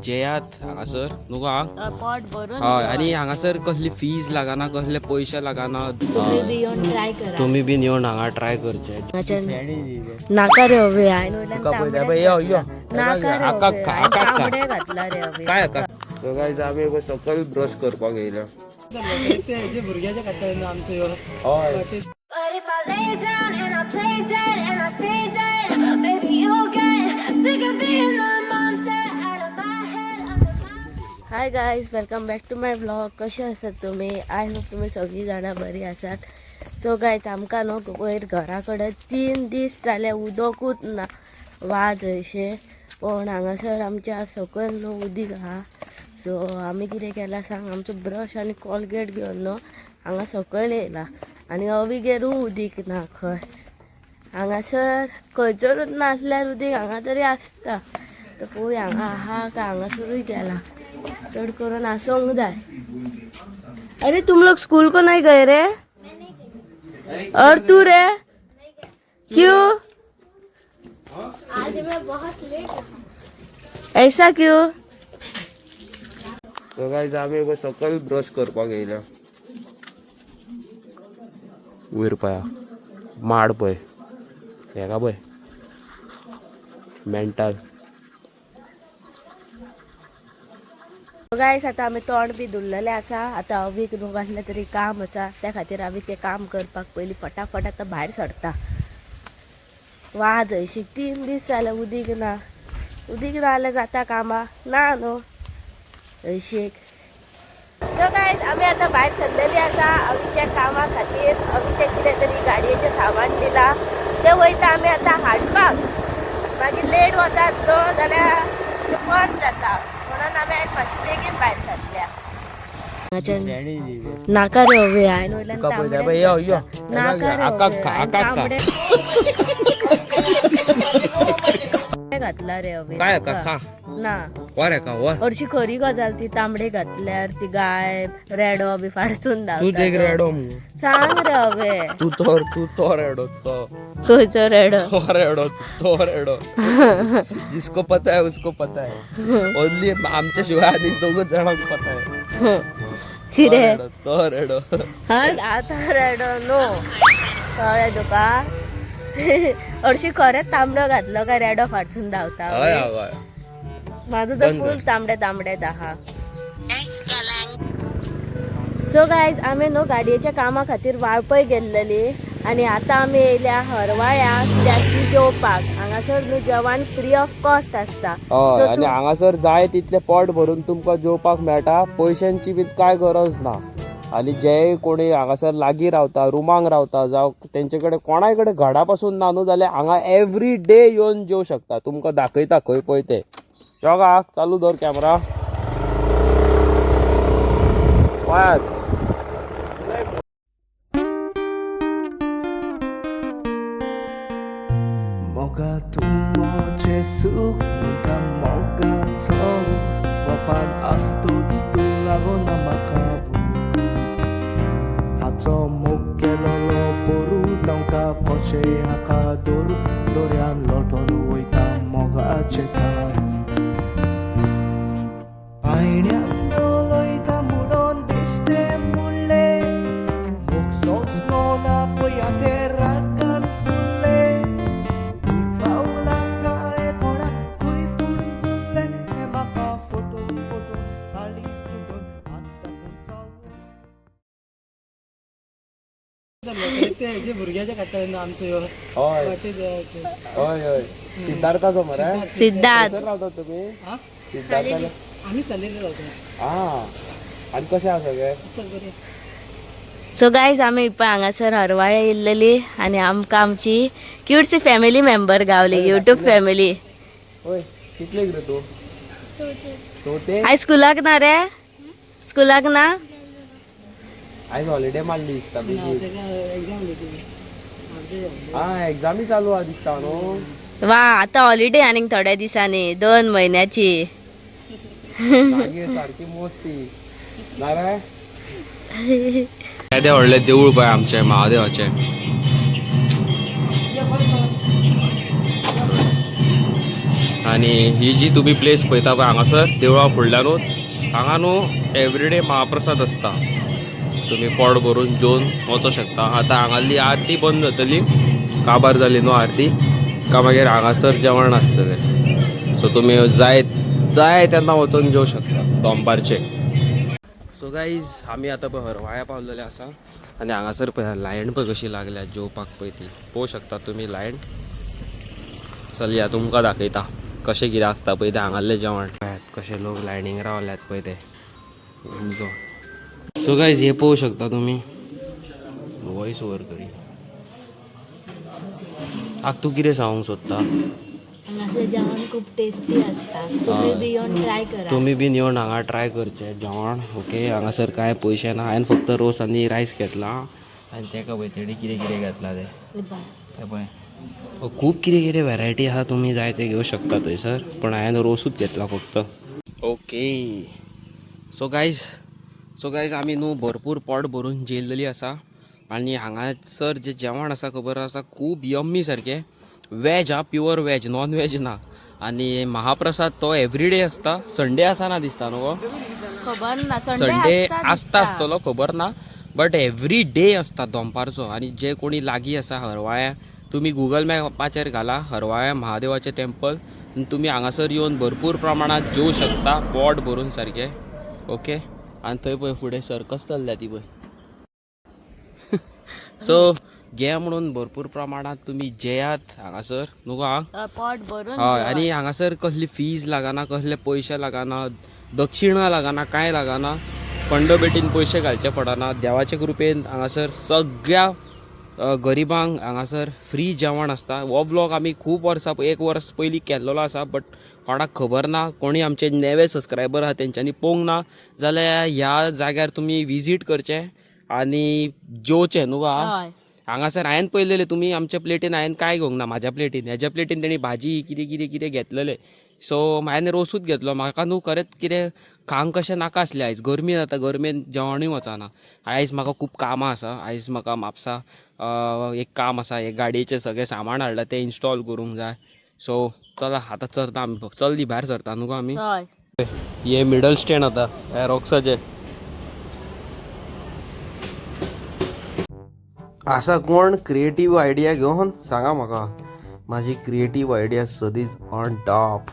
जेयात हांगासर न्हू गो हा? पोट भरून हय, आनी हांगासर कसली फीज लागना, कसले पयशे लागना. तुम्ही बी येवन ट्राय करा. तुमी बीन येवन हांगा ट्राय करचे. नाका रे हवे, हांवें वयल्यान तुका पळयता तांबडे पळय, यो, यो. नाका रे आका, हवे, आका, हांवें आका. तांबडे घातला रे हवे. काय आका? सो गायज, आमी सकयल ब्रश करपाक येयल्या. हय. But if I lay down and I play dead and I stay dead, maybe you'll get sick of being the monster out of my head, under my hi guys, welcome back to my vlog. कशे आसात तुमी? I hope तुमी सगळीं जाणां बरी आसात. So guys, आमकां न्हू वयर घरा कडेन 3 दीस जाले उदकूच ना, वाज अशें. पूण हांगासर आमच्या सकयल न्हू उदीक आहा. सो आमी कितें केलां सांग, आमचो ब्रश आनी कॉलगेट घेवन न्हू हांगा सकयल येयला आनी अविगेरूय उदीक ना खंय. हांगासर खंयसरूच नासल्यार उदीक हांगा तरी आसता. तर पळोवया हांगा आहा काय हांगासरूय गेला. चड करून आसोंक जाय. अरे तुम लोग स्कूल को नहीं गए रे? और तू रे क्यों? आज मैं बहुत लेट. ऐसा क्यों? सो गायज, आमी सकयल ब्रश करपाक येयल्या. वयर पळया माड पळय, हेका पळय मेंटल. गायस, आतां आमी तोंड बी धुल्लेलें आसा. आतां अवीक न्हू कसलें तरी काम आसा, त्या खातीर आमी तें काम करपाक पयलीं फटाफट आतां भायर सरता. वाज अशी 3 दीस जाले उदीक ना. उदीक ना जाल्यार जाता कामां ना न्हू अशीक. सो गायज, आमी आतां भायर सरलेली आसा अवीच्या कामा खातीर. अवीचें कितें तरी गाडयेचें सामान दिलां, तें वयता आमी आतां हाडपाक. मागीर लेट वचात न्हू जाल्यार तें बंद जाता, म्हणून आमी आयज मातशी बेगीन भायर सरल्या. नाका रे हवे, हांवें वयल्यान तुका पळयता तांबडे पळय, यो, यो. नाका रे आका, हवे, हांवें आका, आका. तांबडे घातला रे हवे. काय आका खा? ना. वर हेका वर. हरशी खरी गजाल ती, तांबडे घातल्यार ती गाय रेडो बी फाडसून तू एक धांवता. रेडो मुगो. सांग रे हवे. तू तो, तू तो रेडो तो. खंयचो रेडो? तो रेडो, तो रेडो. जिसको पता है उसको पता है. ओनली आमच्या शिवाय आनी दोगूच जाणांक पता है. कितें? तो रेडो. हा आतां रेडो न्हू, कळ्ळें तुका? हरशी खरेंच तांबडो घातलो काय रेडो फाटसून धांवता. हय हय. माझं तर बंद फुल कर. तांबडे तांबडेच आहा. सो गायज, आमी न्हू गाडयेच्या कामा खातीर वाळपय गेल्लेली आनी आतां आमी येयल्या हरवाळ्या कित्याक जेवपाक. हांगासर न्हू जेवण फ्री ऑफ कॉस्ट आसता. हय. सो आनी तूं हांगासर जाय तितलें पोट भरून तुमकां जेवपाक मेळटा, पयशांची बी काय गरज ना. आनी जे कोणी हांगासर लागीं रावता, रुमांक रावता, जावं तेंचे कडेन कोणाय कडेन घरा पासून ना न्हू जाल्यार हांगा एवरी डे येवन जेवं शकता. तुमकां दाखयता खंय पळय तें. यो गा, चालू दवर कॅमरा. पळयात. मोगा तूं म्हजें सूख म्हणटा, मोगाचो वपान आसतूच तूं लागना म्हाका भूक. हाचो मोग केलोलो पोरू धांवता कशें हाका दवरू, दर्यान लोटोन वयता मोगाचें थार. पायण्यान उलयता म्हणून बेश्टें म्हणलें, मोग सोंसलो ना पया ते रागान फुल्लें. पावला काय कोणा खंय पूण बुल्लें, हें म्हाका फटोवन फटोवन काळीज तुटोवन आतां पूण चल्लें. हय हय हय, सिद्धार्थाचो मरे. सिद्धार्थ. खंयसर रावतात तुमी सिद्धार्थाला? हा, आनी कशें आसा सगळें? सो गायज, आमी पळय हांगासर हरवाळे येयल्लेली आनी आमकां आमची क्यूटसी फॅमिली मेंबर गावली, युट्यूब फॅमिली. होय, कितलेक रे तूं? चवथे. आयज स्कुलाक ना रे? स्कुलाक ना? आयज हॉलिडे मारली दिसता बेगीन. हा, एग्जामी चालू आहा दिसता न्हू. वा, आतां हॉलिडे आनीक थोड्या दिसांनी, 2 म्हयन्याची. मागीर सारकी मोस्ती ना रे. येदें व्हडलें देवूळ पळय आमचें महादेवाचें. आनी ही जी तुमी प्लेस पळयता पळय हांगासर देवळा फुडल्यानूच हांगा न्हू एवरीडे महाप्रसाद आसता. तुमी पोट भरून जेवन वचों शकता. आतां हांगासली आरती बंद जातली, काबार जाली न्हू आरती का मागीर हांगासर जेवण आसतलें. सो तुमी जाय जाय तेन्ना वचून जेवं शकता दनपारचें. सो गाईज, आमी आतां पळय हरवाळ्या पावलेले आसा आनी हांगासर पळय लायन पळय कशी लागल्या जेवपाक पळय ती पळोवंक शकता तुमी लायन. चलया, तुमकां दाखयता कशें कितें आसता पळय तें हांगासलें जेवण. पळयात कशे लोक लायनीक रावल्यात पळय ते उजो. सो गायज, हे पळोवंक शकता तुमी. वॉयस ओवर करी. आग, तूं कितें सांगूंक सोदता? हांगासलें जेवण खूब टेस्टी आसता, तुमी बी येवन ट्राय करा. तुमी बीन येवन हांगा ट्राय करचें जेवण. ओके, हांगासर कांय पयशे ना. हांवें फक्त रोस आनी रायस घेतला आनी तेका पळय तेणी कितें कितें घेतला तें. तें पळय, खूब कितें कितें व्हेरायटी आहा. तुमी जाय ते घेवं शकता थंयसर, पूण हांवें रोसूच घेतला फक्त. ओके, सो गायज, आमी न्हू भरपूर पोट भरून जेयल्लेली आसा आनी हांगासर जें जेवण आसा, खबर आसा, खूब यम्मी सारकें. वेज आं, प्युअर वेज, नॉन वेज ना. आनी महाप्रसाद तो एवरीडे आसता, संडे आसना दिसता न्हू गो? खबर ना. संडे आसता आसतलो, खबर ना, बट एवरी डे आसता दनपारचो. आनी जे कोणी लागीं आसा हरवाळ्या, तुमी गुगल मॅपाचेर घाला हरवाळ्या महादेवाचें टेम्पल आनी तुमी हांगासर येवन भरपूर प्रमाणात जेवूं शकता पोट भरून सारकें. ओके, आनी थंय पळय फुडें सर्कस चल्ल्या ती पळय. सो घे म्हणून भरपूर प्रमाणात तुमी जेयात हांगासर न्हू गो हा? पोट भरून. हय, आनी हांगासर कसली फीज लागना, कसले पयशे लागना, दक्षिणा लागना, कांय लागना. फंड बेटीन पयशे घालचे पडना. देवाचे कृपेन हांगासर सगळ्या गरिबांक हांगासर फ्री जेवण आसता. हो ब्लॉग आमी खूब वर्सां, एक वर्स पयलीं केल्लेलो आसा, बट कोणाक खबर ना. कोणी आमचे नवे सबस्क्रायबर आहा तेंच्यांनी पळोवंक ना जाल्यार ह्या जाग्यार तुमी विजीट करचें आनी जेवचें न्हू गो हा? हय. हांगासर हांवें पळयलेलें, तुमी आमच्या प्लेटीन हांवें कांय घेवंक ना. म्हाज्या प्लेटीन, हेज्या प्लेटीन तेणी भाजी कितें कितें कितें घेतलेलें. सो हांवें रोसूच घेतलो. म्हाका न्हू खरेंच कितें खावंक कशें नाका आसलें. आयज गरमी जाता, गरमेन जेवणूय वचना. आयज म्हाका खूब कामां आसा. आयज म्हाका म्हापसा एक काम आसा. हे गाडयेचें सगळें सामान हाडलां, तें इन्स्टॉल करूंक जाय. सो चला, आतां चलता आमी, चल दी, भायर सरता न्हू गो आमी. हय. हे मिडल स्टँड आतां एरोक्साचें आसा. कोण क्रिएटीव आयडिया घेवन सांगा म्हाका. माझी क्रिएटीव आयडिया सदीच on top.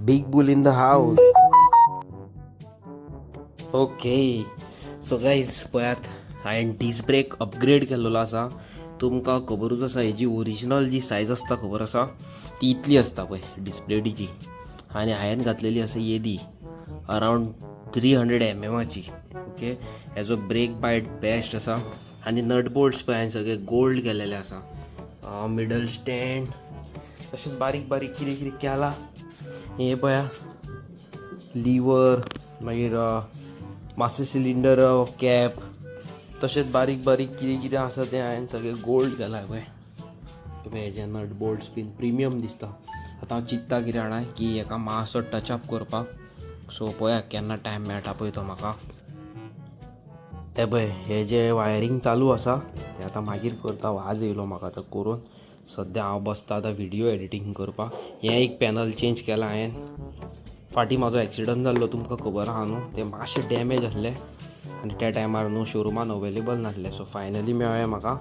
Big bull in the house. Okay, so guys, पळयात, हांवें डिस्क ब्रेक अपग्रेड केल्लो आसा. तुमकां खबरूच आसा, हेजी ओरिजिनल जी सायज आसता, खबर आसा, ती इतली आसता पळय डिस्प्लेडीची आनी हांवें घातलेली आसा येदी, अरावंड 300 एमएमाची. ओके, हेजो ब्रेक बायट बेस्ट आसा आनी नट बोल्ट्स पळय हांवें सगळे गोल्ड केलेले आसा. मिडल स्टँड तशेंच बारीक बारीक कितें कितें केलां. हें पळया, लिवर, मागीर मास्टर सिलिंडर कॅप, तशेंच बारीक बारीक कितें कितें आसा तें हांवें सगळें गोल्ड केलां. पळय पळय, हेजे नट बोल्ट्स बीन प्रिमियम दिसता. आतां हांव चिंत्ता कितें जाणा, की हेका मातसो टचअप करपाक. सो पळया केन्ना टायम मेळटा पळय तो म्हाका. ते पळय, हे जे वायरींग चालू आसा तें आतां मागीर करता. वाज येयलो म्हाका आतां करून. सद्या हांव बसता आतां व्हिडियो एडिटींग करपाक. हें एक पॅनल चेंज केलां हांवें. फाटीं म्हाजो एक्सिडंट जाल्लो, तुमकां खबर आहा न्हू, तें मातशें डॅमेज आसलें आनी त्या टायमार न्हू शोरुमान अवेलेबल नासलें. सो फायनली मेळ्ळें म्हाका.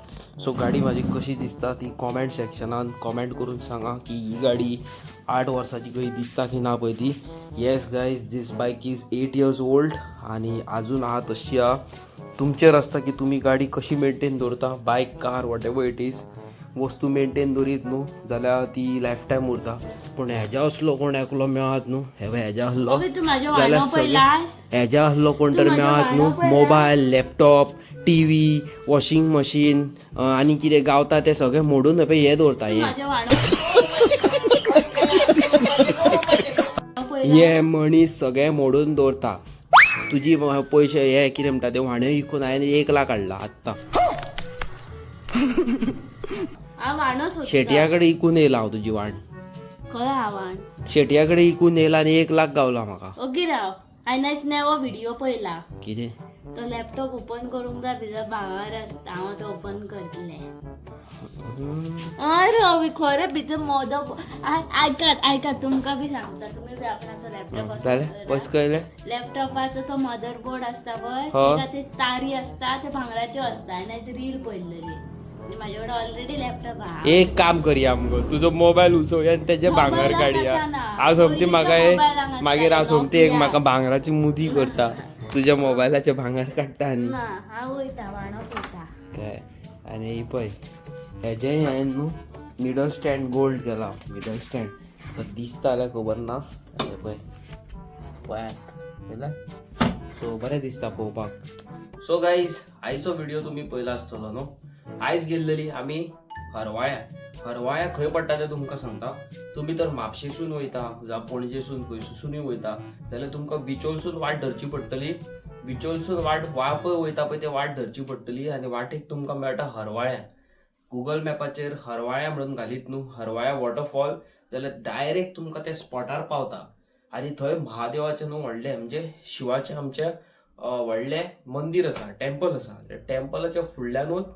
सो गाडी म्हाजी कशी दिसता ती कॉमेंट सेक्शनान कॉमेंट करून सांगा की ही गाडी 8 वर्साची कशी दिसता की ना पळय ती. Yes guys, this bike is 8 years old आनी आजून आहा तशी आहा. तुमचेर आसता की तुमी गाडी कशी मेंटेन दवरता. Bike, car, whatever it is, वस्तू मेंटेन दवरीत न्हू जाल्यार ती लायफ टायम उरता. पूण हेज्या असलो कोण एकलो मेळत न्हू, हे पळय, हेज्या असलो ओके, तूं म्हाज्या जाल्यार वाणो पळयलाय? हेज्या असलो कोण तर तूं म्हाज्या मेळत न्हू, वाणो पळयलाय? Mobile, laptop, TV, washing machine आनी कितें गावता तें सगळें मोडून हे पळय हे दवरता तूं हे. म्हाज्या वाणो पळयलाय? हे मनीस सगळें मोडून दवरता. तुजी पयशे हे कितें म्हणटा ते व्हाणे विकून हांवें 1 लाख हाडला आत्तां. हांव वाणो सोदता. शेटया कडेन इकून येयला हांव तुजी वाण. खंय हा वाण? शेटया कडेन इकून येयला आनी 1 लाख गावला म्हाका. ओगी राव. हांवें आयज नवो व्हिडिओ पळयला. कितें? तो लॅपटॉप ओपन करूंक जाय, भितर भांगर आसता. हांव तो ओपन करतलें. अरे अवी खरें भितर मोदक आयकात आयकात, तुमकां बी सांगता, तुमी बी आपणाचो लॅपटॉप जालें, पयस कळ्ळें. लॅपटॉपाचो तो मदरबोर्ड आसता पळय, हो. तेका ते तारी आसता, ते भांगराच्यो आसता. आनी हांवें रील पळयलेली आनी म्हाजे कडेन ऑलरेडी लॅपटॉप आहा. एक काम करया मुगो, तुजो मोबायल उसोवया आनी तेजे भांगर मोबायलाक काडया. आसना. हांव सोमती म्हाका पयलींच्या मोबायलांक आसतालें मागीर हांव सोमती एक Nokia. म्हाका भांगराची मुदी करता, तुज्या मोबायलाचें भांगर काडटा. आनी ना, हांव वयता वाणप वयता. काय आनी ही पळय, हेजें हांवें न्हू मिडल स्टँड गोल्ड केला. मिडल स्टँड तो दिसता जाल्यार खबर ना. हें पळय, पळयात पळयला. सो बरें दिसता पळोवपाक. सो गायज, आयचो व्हिडिओ तुमी पळयला आसतलो न्हू. आयज गेल्लेली आमी हरवाळ्या. हरवाळ्या खंय पडटा तें तुमकां सांगता. तुमी तर म्हापशेसून वयता जावं पणजेसून खंयसूनय वयता जाल्यार तुमकां बिचोलसून वाट धरची पडटली. बिचोलसून वाट वाळपय वयता पळय, ते वाट धरची पडटली आनी वाटेक तुमकां मेळटा हरवाळ्या. गुगल मॅपाचेर हरवाळ्या म्हणून घालीत न्हू, हरवाळ्या वॉटरफॉल, जाल्यार डायरेक्ट तुमकां त्या स्पॉटार पावता. आनी थंय महादेवाचें न्हू व्हडलें, म्हणजे शिवाचें आमचें व्हडलें मंदीर आसा, टेम्पल आसा. त्या टेम्पलाच्या फुडल्यानूच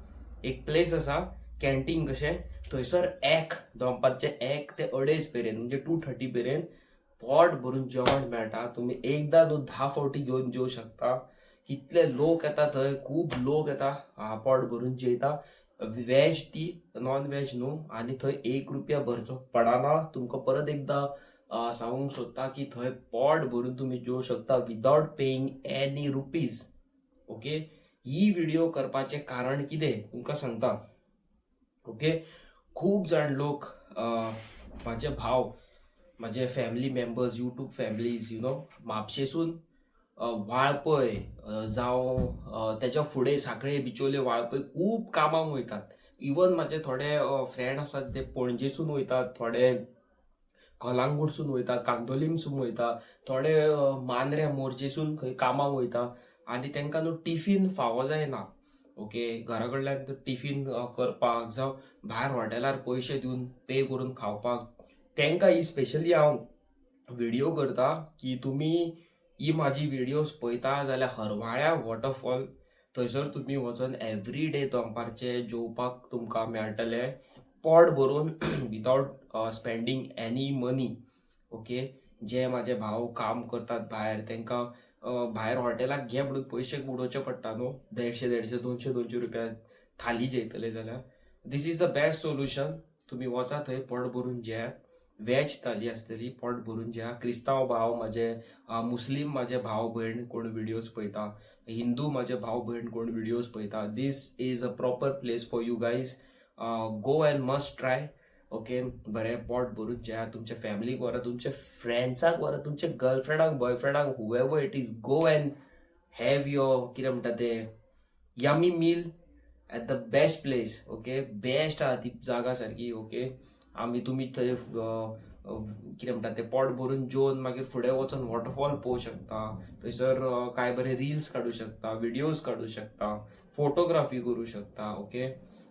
एक प्लेस आसा, कॅन्टीन कशें. थंयसर एक दनपारचें 1 ते 2:30 मेरेन, म्हणजे 2:30 मेरेन पोट भरून जेवण मेळटा. तुमी एकदां न्हू 10 फावटी घेवन जेवं शकता. कितले लोक येता थंय, खूब लोक येता, पोट भरून जेयता. वेज ती, नॉन वेज न्हू. आनी थंय 1 रुपया भरचो पडना. तुमकां परत एकदां सांगूंक सोदता की थंय पोट भरून तुमी जेवंक शकता without paying any rupees. Okay, ही व्हिडिओ करपाचें कारण कितें तुमकां सांगता. ओके, खूब जाण लोक, म्हाजे भाव, म्हाजे family members, YouTube families, म्हापशेसून Valpoi जावं तेच्या फुडें सांखळे, बिचोले, वाळपय खूब कामाक वयतात. इवन म्हाजे थोडे फ्रेंड आसात ते पणजेसून वयतात, थोडे कलांगूटसून वयता, कांदोलीमसून वयता, थोडे मांद्र्या मोरजेसून खंय कामाक वयता आनी तांकां न्हू टिफीन फावो जायना. ओके, घरा कडल्यान टिफीन करपाक जावं भायर हॉटेलार पयशे दिवन पे करून खावपाक, तांकां ही स्पेशली हांव व्हिडिओ करता की तुमी ही म्हाजी व्हिडियोज पळयता जाल्यार हरवाळ्या वॉटरफॉल थंयसर तुमी वचोन एवरी डे दनपारचें जेवपाक तुमकां मेळटलें पोट भरून without spending any money. Okay, जे म्हाजे भाव काम करतात भायर, तांकां भायर हॉटेलाक घे म्हणून पयशे उडोवचे पडटा न्हू, 150 150, 200 200 रुपया थाली जेयतले जाल्यार this is the best solution. तुमी वचा थंय, पोट भरून जेयात. वेज थाली आसतली, पोट भरून जेया. क्रिस्तांव भाव म्हाजे, मुस्लीम म्हाजे भाव भयण कोण व्हिडियोज पळयता, हिंदू म्हाजे भाव भयण कोण व्हिडियोज पळयता, this is a proper place for you guys. Go and must try. Okay, बरें पोट भरून जेया. तुमच्या फॅमिलीक व्हरा, तुमच्या फ्रेंड्साक व्हरा, तुमच्या गर्लफ्रेंडाक, बॉयफ्रेंडाक, whoever it is, go and have your कितें म्हणटा ते yummy meal at the best place. Okay, best आहा ती जागा सारकी. ओके, आमी तुमी थंय कितें म्हणटा ते पोट भरून जेवन मागीर फुडें वचोन वॉटरफॉल पळोवंक शकता. थंयसर कांय बरे रिल्स काडूं शकता, विडियोज काडूं शकता, फोटोग्राफी करूं शकता. ओके,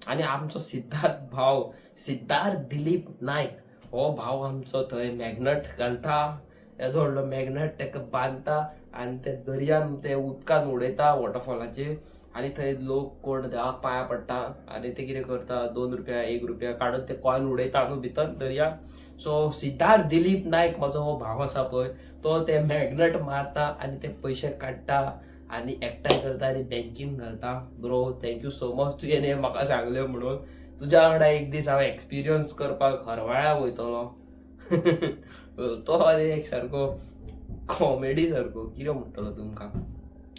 आनी आमचो सिद्धार्थ भाव, सिद्धार्थ दिलीप नायक हो भाव आमचो थंय मॅग्नट घालता. येदो व्हडलो मॅग्नट ताका बांदता आनी ते दर्यान ते उदकान उडयता वॉटरफॉलाचेर. आनी थंय लोक कोण देवाक पांया पडटा आनी ते कितें करता, 2 रुपया 1 रुपया काडून ते कॉयन उडयता न्हू भितर दर्या. सो सिद्धार्थ दिलीप नायक म्हाजो हो भाव आसा पळय, तो ते मॅग्नट मारता आनी ते पयशे काडटा आनी एकठांय करता आनी बँकीन घालता. Bro, thank you so much तुवें हें म्हाका सांगलें म्हणून. तुज्या वांगडा एक दीस हांव एक्सपिरियन्स करपाक हरवाळ्या वयतलो. तो आनी एक सारको कॉमेडी सारको, कितें म्हणटलो तुमकां.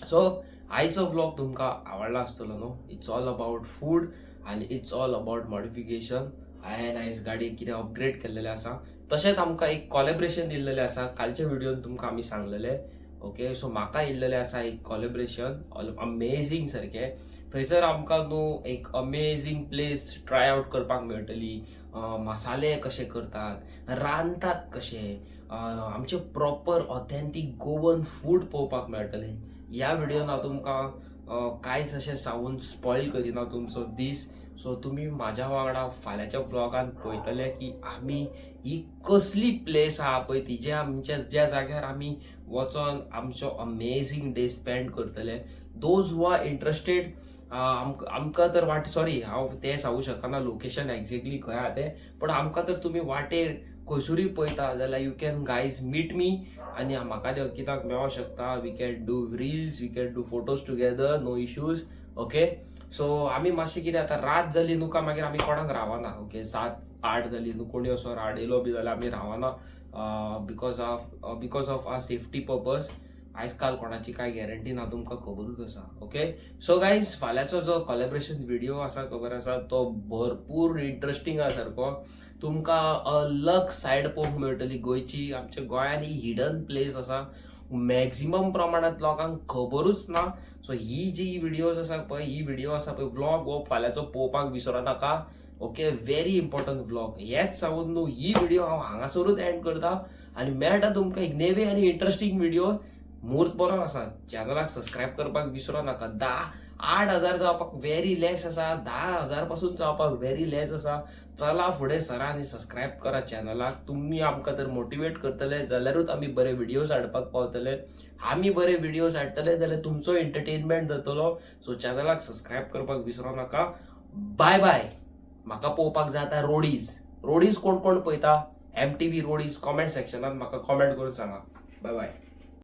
सो आयचो व्लॉग तुमकां आवडला आसतलो न्हू. It's all about food आनी it's all about modification. हांवें आयज गाडी कितें अपग्रेड केल्लेलें आसा. तशेंच आमकां एक कॉलेब्रेशन दिल्लेलें आसा, कालच्या व्हिडियोन तुमकां आमी सांगलेलें. ओके, सो म्हाका येयल्लेलें आसा एक कॉलेब्रेशन अमेझींग सारकें. थंयसर आमकां न्हू एक अमेझींग प्लेस ट्राय आवट करपाक मेळटली. मसाले कशे करतात, रांदतात कशे, आमचें प्रॉपर ऑथेंटीक गोवन फूड पळोवपाक मेळटलें. ह्या व्हिडियोन हांव तुमकां कांयच अशें सांगून स्पॉयल करिना तुमचो दीस. सो तुमी म्हाज्या वांगडा फाल्यांच्या व्लॉगान पळयतले की आमी ही कसली प्लेस आहा पळय ती, जे आमच्या ज्या जाग्यार आमी वचोन आमचो अमेझींग डे स्पेंड करतले. Those who are interested आमकां आमकां तर वाट, सॉरी, हांव तें सांगू शकना लोकेशन एक्झॅक्टली खंय आहा तें, पण आमकां तर तुमी वाटेर खंयसरूय पळयता जाल्यार you can guys meet me आनी म्हाका आनी अंकिताक मेळोंक शकता. We can do reels, we can do photos together, no issues. Okay, so आमी मातशें कितें आतां रात जाली न्हू काय मागीर आमी कोणाक रावना. ओके, 7-8 जाली न्हू, कोणी असो राडयलो बी जाल्यार आमी रावना because of our safety purpose. आयज काल कोणाची काय गॅरंटी ना, तुमकां खबरूच आसा. ओके, सो गायज, फाल्यांचो जो कॉलेब्रेशन व्हिडिओ आसा, खबर आसा, तो भरपूर इंट्रस्टींग आसा सारको. तुमकां अलग सायड पळोवंक मेळटली गोंयची. आमच्या गोंयांत ही हिडन प्लेस आसा, मॅक्झिमम प्रमाणांत लोकांक खबरूच ना. सो ही जी व्हिडियोज आसा पळय, ही व्हिडिओ आसा पळय, व्लॉग हो फाल्यांचो पळोवपाक विसरो नाका. Okay, very important vlog. हेच सांगून न्हू ही व्हिडिओ हांव हांगासरूच एंड करता आनी मेळटा तुमकां एक नेवे आनी इंट्रस्टींग व्हिडिओ. म्हूर्त बरो आसा. चॅनलाक सबस्क्रायब करपाक विसरो नाका. 8,000 जावपाक व्हेरी लेस आसा, 10,000 पासून जावपाक व्हेरी लेस आसा. चला फुडें सरा आनी सबस्क्रायब करा चॅनलाक. तुमी आमकां तर मोटिवेट करतले जाल्यारूच आमी बरे व्हिडियोज हाडपाक पावतले. आमी बरे व्हिडियोज हाडटले जाल्यार तुमचो एंटरटेनमेंट जातलो. सो चॅनलाक सबस्क्रायब करपाक विसरो नाका. बाय बाय. म्हाका पळोवपाक जाय आतां रोडीज. रोडीज कोण कोण पळयता, एमटीव्ही रोडीज, कॉमेंट सेक्शनात म्हाका कॉमेंट करून सांगा. बाय बाय.